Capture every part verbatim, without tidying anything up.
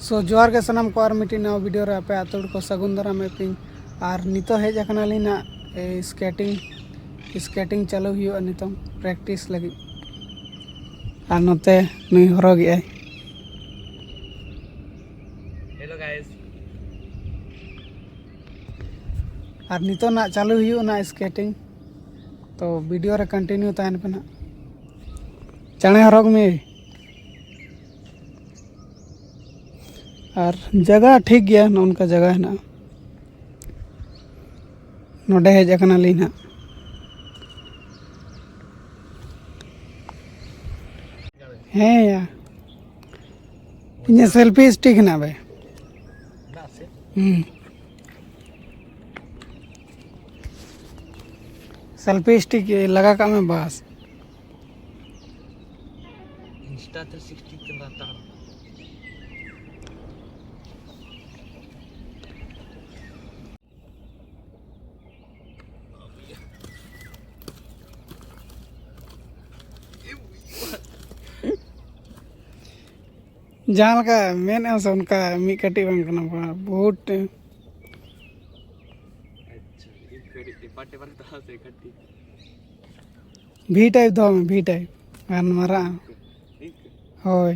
ᱛᱚ ᱡᱚᱦᱟᱨ ᱜᱮ ᱥᱟᱱᱟᱢ ᱠᱚ, ᱟᱨ ᱢᱤᱫᱴᱤᱡ ᱱᱟᱣᱟ ᱵᱷᱤᱰᱤᱭᱳ ᱨᱮ ᱟᱯᱮ ᱟᱛᱳ ᱦᱚᱲ ᱠᱚ ᱥᱟᱹᱜᱩᱱ ᱫᱟᱨᱟᱢᱮᱫ ᱯᱮᱭᱟᱹᱧ᱾ ᱟᱨ ᱱᱤᱛᱚᱜ ᱦᱮᱡ ᱟᱠᱟᱱᱟᱞᱤᱧ ᱱᱟᱜ ᱥᱠᱮᱴᱤᱝ, ᱥᱠᱮᱴᱤᱝ ᱪᱟᱹᱞᱩ ᱦᱩᱭᱩᱜᱼᱟ ᱱᱤᱛᱚᱝ ᱯᱨᱮᱠᱴᱤᱥ ᱞᱟᱹᱜᱤᱫ᱾ ᱟᱨ ᱱᱚᱛᱮ ᱱᱩᱭ ᱦᱚᱨᱚᱜᱮᱜᱼᱟᱭ᱾ Hello guys. ᱟᱨ ᱱᱤᱛᱚᱜ ᱱᱟᱜ ᱪᱟᱹᱞᱩ ᱦᱩᱭᱩᱜᱼᱟ ᱱᱟᱜ ᱥᱠᱮᱴᱤᱝ, ᱛᱚ ᱵᱷᱤᱰᱤᱭᱳ ᱨᱮ ᱠᱚᱱᱴᱤᱱᱤᱭᱩ ᱛᱟᱦᱮᱱ ᱯᱮ ᱱᱟᱜ᱾ ᱪᱟᱬᱮ ᱦᱚᱨᱚᱜᱽ ᱢᱮ᱾ ᱟᱨ ᱡᱟᱭᱜᱟ ᱴᱷᱤᱠ ᱜᱮᱭᱟ, ᱱᱚᱜᱼᱚ ᱱᱚᱝᱠᱟ ᱡᱟᱭᱜᱟ ᱦᱮᱱᱟᱜᱼᱟ᱾ ᱱᱚᱰᱮ ᱦᱮᱡ ᱟᱠᱟᱱᱟᱞᱤᱧ ᱦᱟᱸᱜ᱾ ᱦᱮᱸ ᱭᱟ, ᱤᱧᱟᱹᱜ ᱥᱮᱞᱯᱷᱤ ᱥᱴᱤᱠ ᱦᱮᱱᱟᱜ ᱵᱮ? ᱦᱩᱸ, ᱥᱮᱞᱯᱷᱤ ᱥᱴᱤᱠ ᱞᱟᱜᱟ ᱠᱟᱜ ᱢᱮ ᱵᱟᱥ᱾ Insta three sixty camera ᱛᱟᱲᱟᱢ᱾ ᱡᱟᱦᱟᱸ ᱞᱮᱠᱟ ᱢᱮᱱᱮᱫᱼᱟ ᱥᱮ, ᱚᱱᱠᱟ ᱢᱤᱫ ᱠᱟᱹᱴᱤᱡ ᱵᱟᱝ ᱠᱟᱱᱟ, ᱵᱚᱦᱩᱛ᱾ ᱟᱪᱪᱷᱟ, ᱢᱤᱫ ᱠᱟᱹᱴᱤᱡ ᱴᱮᱯᱟᱨ ᱴᱮᱯᱟᱨ ᱫᱚᱦᱚ ᱥᱮ ᱠᱟᱹᱴᱤᱡ᱾ ᱵᱷᱤ ᱴᱟᱭᱤᱯ ᱫᱚᱦᱚᱭ ᱢᱮ, ᱵᱷᱤ ᱴᱟᱭᱤᱯ᱾ ᱜᱟᱱ ᱢᱟᱨᱟᱜᱼᱟ᱾ ᱱᱤᱝᱠᱟᱹ? ᱦᱳᱭ᱾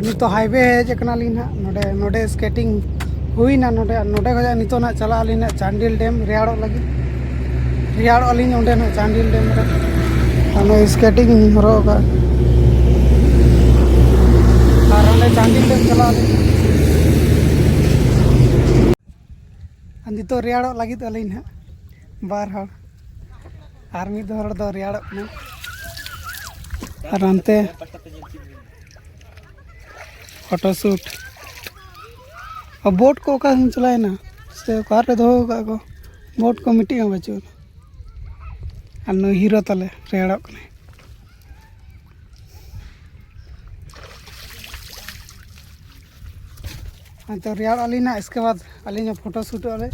ᱱᱤᱛᱚᱜ ᱦᱟᱭᱣᱮ ᱦᱮᱡ ᱟᱠᱟᱱᱟᱞᱤᱧ ᱱᱟᱦᱟᱜ, ᱱᱚᱰᱮ ᱱᱚᱰᱮ ᱥᱠᱮᱴᱤᱝ ᱦᱩᱭᱱᱟ ᱱᱚᱰᱮ᱾ ᱟᱨ ᱱᱚᱰᱮ ᱠᱷᱚᱱᱟᱜ ᱱᱤᱛᱚᱜ ᱱᱟᱦᱟᱜ ᱪᱟᱞᱟᱜ ᱟᱹᱞᱤᱧ ᱱᱟᱦᱟᱜ ᱪᱟᱱᱰᱤᱞ ᱰᱮᱢ ᱨᱮᱭᱟᱲᱚᱜ ᱞᱟᱹᱜᱤᱫ᱾ ᱨᱮᱭᱟᱲᱚᱜ ᱟᱹᱞᱤᱧ ᱚᱸᱰᱮ ᱱᱟᱦᱟᱜ ᱪᱟᱱᱰᱤᱞ ᱰᱮᱢ ᱨᱮ᱾ ᱟᱨ ᱱᱚᱜᱼᱚᱭ ᱥᱠᱮᱴᱤᱝ ᱤᱧ ᱦᱚᱨᱚᱜ ᱟᱠᱟᱫ᱾ ᱟᱨ ᱚᱸᱰᱮ ᱪᱟᱱᱰᱤᱞ ᱰᱮᱢ ᱪᱟᱞᱟᱜ ᱟᱹᱞᱤᱧ᱾ ᱟᱨ ᱱᱤᱛᱚᱜ ᱨᱮᱭᱟᱲᱚᱜ ᱞᱟᱹᱜᱤᱫ ᱟᱹᱞᱤᱧ ᱱᱟᱦᱟᱜ ᱵᱟᱨ ᱦᱚᱲ, ᱟᱨ ᱢᱤᱫ ᱦᱚᱲ ᱫᱚ ᱨᱮᱭᱟᱲᱚᱜ ᱠᱟᱱᱟ᱾ ᱟᱨ ᱚᱱᱛᱮ ᱯᱷᱳᱴᱳ ᱥᱩᱴ᱾ ᱟᱨ ᱵᱳᱴ ᱠᱚ ᱚᱠᱟ ᱥᱮᱱ ᱪᱟᱞᱟᱣᱮᱱᱟ ᱥᱮ ᱚᱠᱟᱨᱮ ᱫᱚᱦᱚ ᱟᱠᱟᱫ ᱠᱚ? ᱵᱳᱴ ᱠᱚ ᱢᱤᱫᱴᱤᱡ ᱦᱚᱸ ᱵᱟᱹᱪᱩᱜ ᱟᱱᱟ᱾ ᱟᱨ ᱱᱩᱭ ᱦᱤᱨᱳ ᱛᱟᱞᱮ ᱨᱮᱭᱟᱲᱚᱜ ᱠᱟᱱᱟᱭ᱾ ᱦᱮᱸ, ᱛᱚ ᱨᱮᱭᱟᱲ ᱟᱹᱞᱤᱧ ᱱᱟᱜ, ᱤᱥᱠᱮ ᱵᱟᱫᱽ ᱟᱹᱞᱤᱧ ᱦᱚᱸ ᱯᱷᱳᱴᱳ ᱥᱩᱴᱚᱜ ᱟᱞᱮ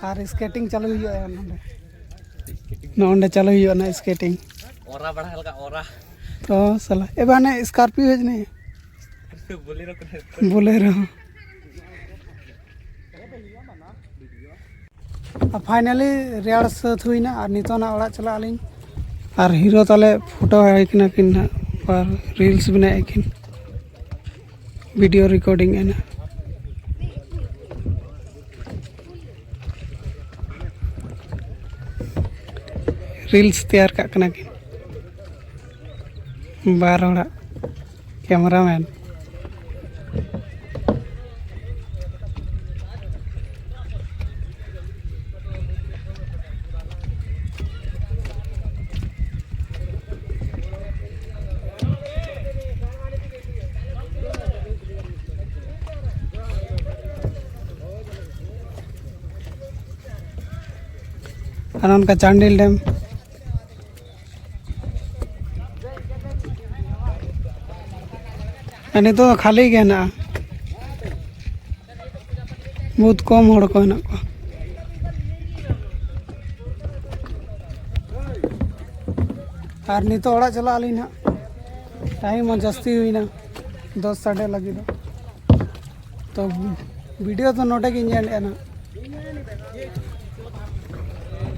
ᱟᱨ ᱥᱠᱮᱴᱤᱝ ᱪᱟᱹᱞᱩ ᱦᱩᱭᱩᱜᱼᱟ ᱱᱚᱸᱰᱮ᱾ ᱱᱚᱸᱰᱮ ᱪᱟᱹᱞᱩ ᱦᱩᱭᱩᱜᱼᱟ ᱱᱟᱜ ᱥᱠᱮᱴᱤᱝ᱾ ᱚᱨᱟ ᱵᱟᱲᱟ ᱞᱮᱠᱟ ᱚᱨᱟ᱾ ᱛᱚ ᱥᱟᱞᱟ, ᱮ ᱵᱟᱱᱮ ᱥᱠᱟᱨᱯᱤᱭᱳ ᱦᱮᱡ ᱱᱮ᱾ ᱵᱳᱞᱮᱨᱳ ᱠᱟᱱᱟ᱾ ᱵᱳᱞᱮᱨᱳ᱾ ᱟᱨ ᱯᱷᱟᱭᱱᱟᱞᱤ ᱨᱮᱭᱟᱲ ᱥᱟᱹᱛ ᱦᱩᱭᱱᱟ ᱟᱨ ᱱᱤᱛᱚᱜ ᱱᱟᱜ ᱚᱲᱟᱜ ᱪᱟᱞᱟᱜ ᱟᱹᱞᱤᱧ᱾ ᱟᱨ ᱦᱤᱨᱳ ᱛᱟᱞᱮ ᱯᱷᱳᱴᱳ ᱟᱭ ᱠᱟᱱᱟ ᱠᱤᱱ ᱱᱟᱜ, ᱟᱨ ᱨᱤᱞᱥ ᱵᱮᱱᱟᱣᱮᱫ ᱠᱤᱱ, ᱵᱷᱤᱰᱤᱭᱳ ᱨᱮᱠᱚᱨᱰᱤᱝ ᱮᱱᱟ᱾ ᱨᱤᱞᱥ ᱛᱮᱭᱟᱨ ᱠᱟᱜ ᱠᱟᱱᱟ ᱠᱤᱱ ᱵᱟᱨ ᱦᱚᱲᱟᱜ ᱠᱮᱢᱮᱨᱟᱢᱮᱱ᱾ ᱟᱨ ᱚᱱᱠᱟ ᱪᱟᱱᱰᱤᱞ ᱰᱮᱢ᱾ ᱟᱨ ᱱᱤᱛᱚᱜ ᱫᱚ ᱠᱷᱟᱹᱞᱤ ᱜᱮ ᱦᱮᱱᱟᱜᱼᱟ, ᱵᱚᱦᱩᱛ ᱠᱚᱢ ᱦᱚᱲ ᱠᱚ ᱦᱮᱱᱟᱜ ᱠᱚᱣᱟ᱾ ᱟᱨ ᱱᱤᱛᱚᱜ ᱚᱲᱟᱜ ᱪᱟᱞᱟᱜ ᱟᱹᱞᱤᱧ ᱱᱟᱦᱟᱜ, ᱴᱟᱭᱤᱢ ᱦᱚᱸ ᱡᱟᱹᱥᱛᱤ ᱦᱩᱭᱱᱟ, ᱫᱚᱥ ᱥᱟᱰᱮ ᱞᱟᱹᱜᱤᱫ ᱫᱚ᱾ ᱛᱚ ᱵᱷᱤᱰᱤᱭᱳ ᱫᱚ ᱱᱚᱰᱮ ᱜᱮᱧ ᱮᱱᱰ ᱮᱫᱟ ᱱᱟᱦᱟᱜ᱾